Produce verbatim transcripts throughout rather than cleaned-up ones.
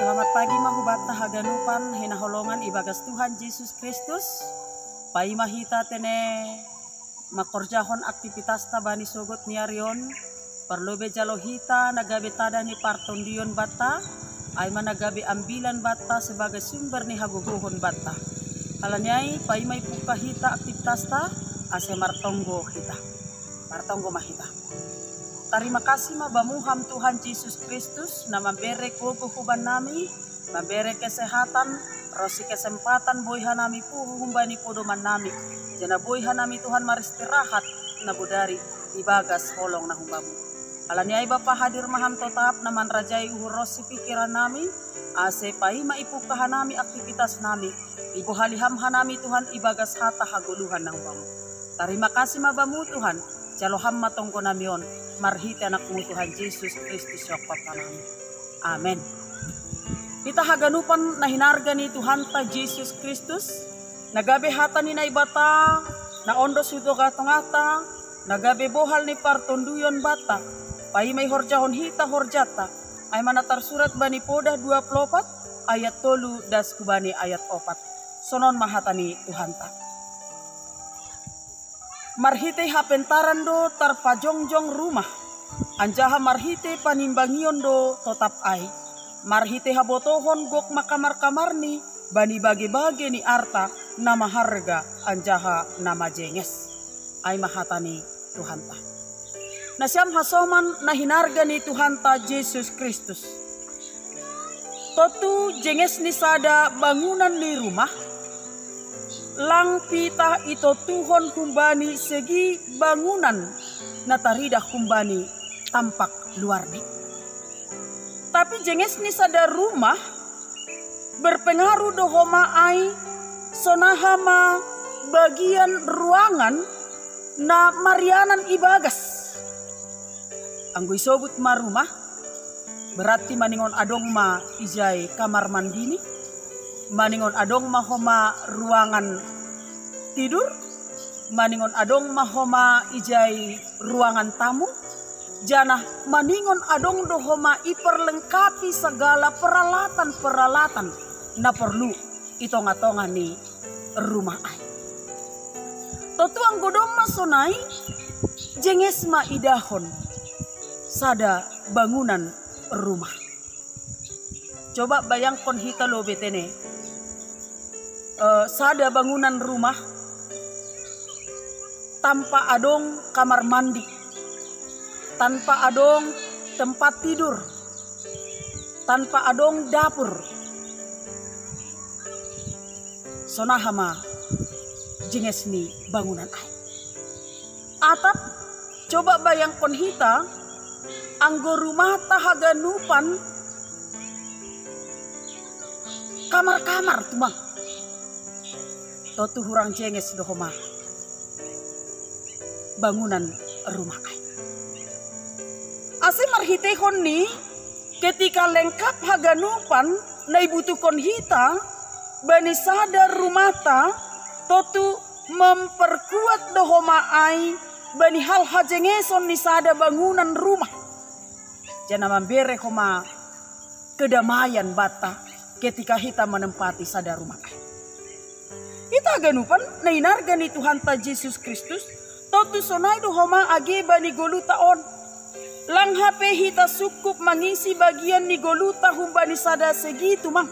Selamat pagi ma hubanta haganupan hinaholongan ibagas Tuhan Jesus Kristus. Paima hita tene makorjahon aktivitasta bani sogot ni ari on, parlobe jalo hita na gabe tada ni partondion banta, ai ma na gabe ambilan banta sebagai sumber ni hagogohon banta. Halani ai paima ipungka hita aktivitasta, ase martonggo hita. Martonggo ma hita. Tarima kasih ma bamu ham Tuhan Jesus Kristus na mambere gogo huban nami, mambere kesehatan, rosi kesempatan boi hanami puhu humbani podoman nami, jana boi hanami Tuhan maristirahat na bodari ibagas holong na humbamu. Halani ai Bapa hadir maham totap na manrajai uhur rosi pikiran nami, ase paima ipungka hanami aktivitas nami, ibohali ham hanami Tuhan ibagas hata hagoluhan na humbamu. Tarima kasih ma bamu Tuhan, jalo ham ma tonggo nami on, marhite anakmu Tuhan Jesus Kristus Rokop hanami. Amen. Hita haganupan na hinarga ni Tuhanta Jesus Kristus, na gabe hata ni Naibata, na ondos hu tonga-tongata, na gabe bohal ni partonduyon banta, paima ihorjahon hita horjata, ai ma na tarsurat bani podah dua puluh opat ayat tolu das hubani ayat opat. Sonon ma hata ni Tuhanta. Marhitei hapentaran do tarpajongjong rumah, anjaha marhitei panimbangion do totap ai. Marhitei habotohon gok ma kamar-kamarni bani bage-bage ni arta na maharga anjaha na majenges. Ai ma hata ni Tuhanta. Nasiam hasoman na hinarga ni Tuhanta Jesus Kristus. Tontu jenges ni sada bangunan ni rumah, lang pitah itontuhon humbani segi bangunan na taridah humbani tampak luarni. Tapi jenges ni sada rumah berpengaruh do homa ai, sonaha ma bagian ruangan na marianan ibagas. Anggo isobut ma rumah, berarti maningon adong ma ijai kamar mandini, maningon adong ma homa ruangan tidur, maningon adong ma homa ijai ruangan tamu, janah maningon adong do homa iperlengkapi segala peralatan-peralatan na porlu i tonga-tonga ni rumah ai. Tontu anggo domma sonai, jenges ma idahon sada bangunan rumah. Coba bayangkon hita lobe tene, eh, sada bangunan rumah tanpa adong kamar mandi, tanpa adong tempat tidur, tanpa adong dapur. Sonaha ma jenges ni bangunan ai. Atap, coba bayangkon hita, anggo rumahta haganupan kamar-kamar tumang. Tontu hurang jenges do homa bangunan rumah ai. Ase marhiteihon ni ketika lengkap haganupan na ibutuhkon hita bani sada rumahta, tontu memperkuat do homa ai bani hal hajengeson ni sada bangunan rumah. Jana mambere homa kedamaian banta ketika hita menempati sada rumah ai. Hita haganupan na hinarga ni Tuhanta Jesus Kristus, tontu sonai do homa age bani goluhta on. Lang hape hita sungkup mangisi bagian ni goluhta humbani sada segi tumang.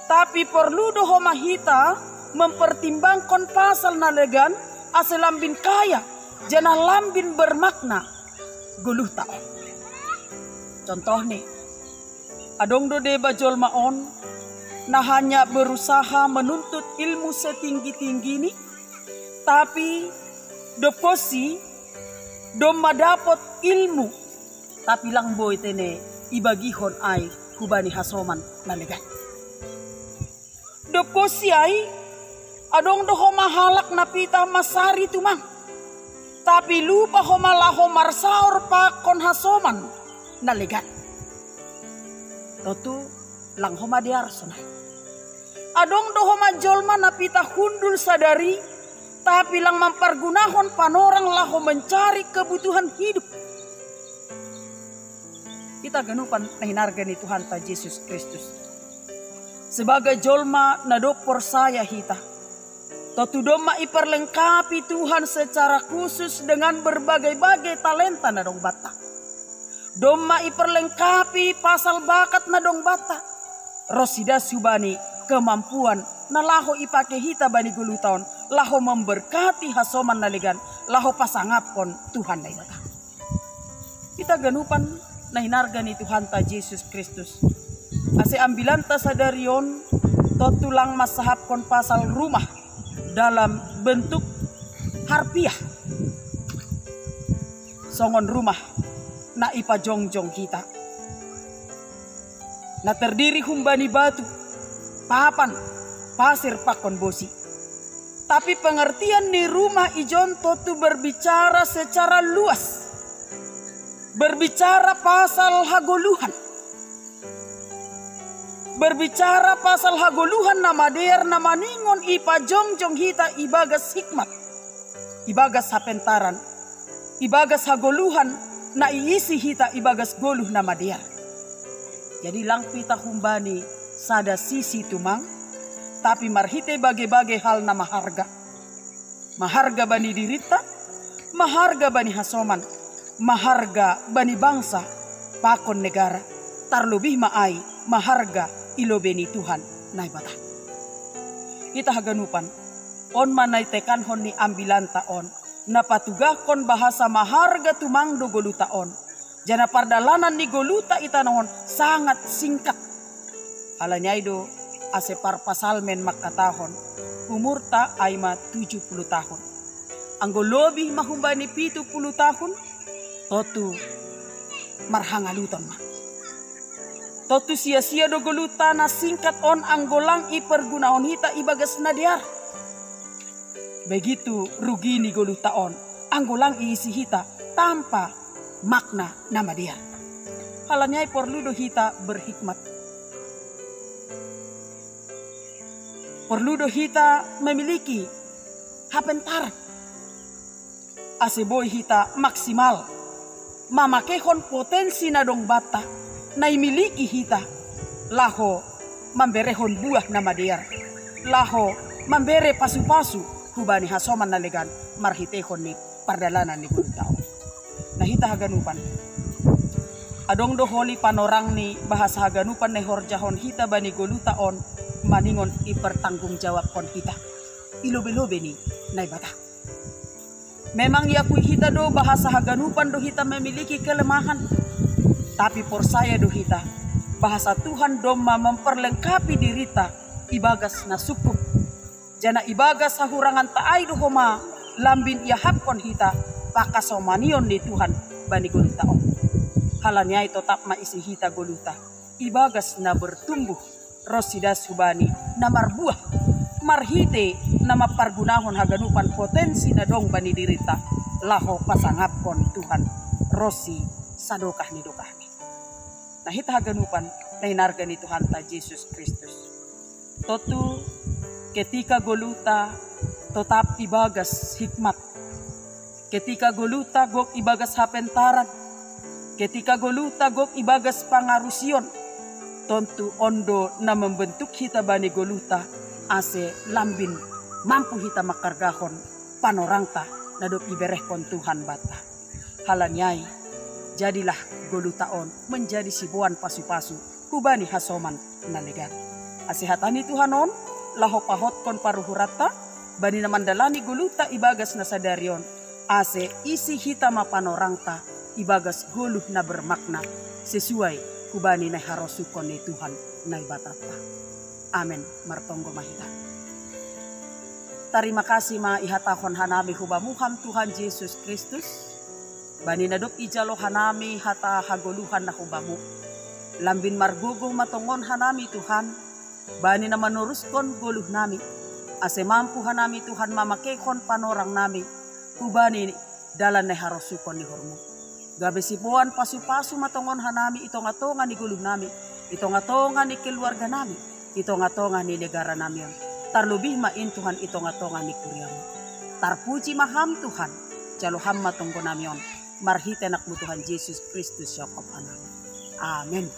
Tapi porlu do homa hita mempertimbangkon pasal na legan ase lambin kaya, janah lambin bermakna goluhta on. Contohni, adong do deba jolma on, na hanya berusaha menuntut ilmu setinggi-tinggini, tapi dob konsi domma dapot ilmu, tapi lang boi tene ibagihon ai hubani hasoman na legan. Dob konsi ai, adong do homa halak na pitah mansari tumang, tapi lupa homa laho marsaor pakon hasoman na legan. Tontu lang homa dear sonai. Adong do homa jolma na pitah hundul sadari, tapi lang mampargunahon panorang laho mencari kebutuhan hidup. I Haganupan na hinarga ni Tuhanta Jesus Kristus. Sebagai jolma na dok porsaya hita, totu domma iperlengkapi Tuhan secara khusus dengan berbagai-bagai talenta na dong banta. Domma iperlengkapi pasal bakat na dong banta. Ro sidas hubani kemampuan na laho ipake hita bani goluhta on, laho memberkati hasoman na legan, laho pasangapkon Tuhan Naibata. Hita haganupan na hinarga ni Tuhanta Jesus Kristus. Ase ambilanta sadari on, totu lang mansahapkon pasal rumah dalam bentuk harfiah. Songon rumah na ipajongjong hita, na terdiri humbani batu, papan, pasir pakon bosi. Tapi pengertian ni rumah ijon totu berbicara secara luas. Berbicara pasal hagoluhan. Berbicara pasal hagoluhan na madear na maningon ipajongjong hita ibagas hikmat, ibagas hapentaran, ibagas hagoluhan na iisi hita ibagas goluh na madear. Jadi lang pita humbani sada sisi tumang, tapi marhite bage-bage hal na maharga. Maharga bani dirinta, maharga bani hasoman, maharga bani bangsa pakon negara, tarlobih ma ai maharga i lobei ni Tuhan Naibata. Hita haganupan, on ma na itekankon ni ambilanta on, na patugahkon bahasa maharga tumang do goluhta on. Jana pardalanan ni goluhta i tanoh on sangat singkat. Halani ai do ase parpasalmen mangkatahon, umurta ai ma tujuh puluh tahun. Anggo lobih ma humbani pitu puluh tahun, totu marhangaluton ma. Totu sia-sia do goluhta na singkat on anggo lang ipergunahon hita ibagas na dear. Begitu rugi ni goluhta on, anggo lang iisi hita tanpa makna na madear. Halani ai porlu do hita berhikmat. Porlu do hita memiliki hapentaran. Ase boi hita maksimal mamakehon potensi na dong banta, na imiliki hita, laho mamberehon buah na madear, laho mambere pasu-pasu hubani hasoman na legan marhitehon ni pardalanan ni goluhta on. Na hita haganupan, adong do holi panorang ni bahasa haganupan na ihorjahon hita bani goluhta on maningon ipertanggungjawabkon hita i lobei-lobei ni Naibata. Memang iakui hita do bahasa haganupan do hita memiliki kelemahan, tapi porsaya do hita bahasa Tuhan domma memperlengkapi dirinta ibagas na sungkup. Jana ibagas hahuranganta ai do homa lambin iahapkon hita pakasomanion ni Tuhan bani goluhta on. Halani ai totap ma isi hita goluhta ibagas na bertumbuh ro sidas hubani na marbuah, marhite na mampargunahon haganupan potensi na dong bani dirinta laho pasangapkon Tuhan ronsi sadokah ni dokahni. Na hita haganupan na hinarga ni Tuhanta Jesus Kristus. Totu ketika goluhta totap ibagas hikmat, ketika goluhta gok ibagas hapentaran, ketika goluhta gok ibagas pangarusion, tontu on do na membentuk hita bani goluhta ase lambin mampu hita mangkargahon panorangta na dob iberehkon Tuhan banta. Halani ai, jadilah goluhta on menjadi siboan pasu-pasu hubani hasoman na legan. Ase hata ni Tuhan on laho pahotkon paruhuranta bani na mandalani goluhta ibagas na sadari on, ase isi hita ma panorangta ibagas goluh na bermakna sesuai hubani na iharosukon ni Tuhan Naibatanta. Amen. Martonggo ma hita. Tarima kasih ma ihatahon hanami hu Bamu Ham Tuhan Jesus Kristus, bani na dob ijalo hanami hata hagoluhan na hu Bamu. Lambin margogoh ma tongon hanami Tuhan, bani na manoruskon goluhnami, ase mampu hanami Tuhan mamakehon panorangnami hubani dalan na iharosukon ni uhurMu. Gabe siboan pasu-pasu ma tongon hanami i tonga-tonga ni goluhnami, i tonga-tonga ni keluarganami, i tonga-tonga ni negaranami on. Tarlobih ma in Tuhan i tonga-tonga ni kuriaMu. Tarpuji ma Ham Tuhan, jalo Ham ma tonggonami on, marhite AnakMu Tuhan Jesus Kristus siongkop hanami. Amen.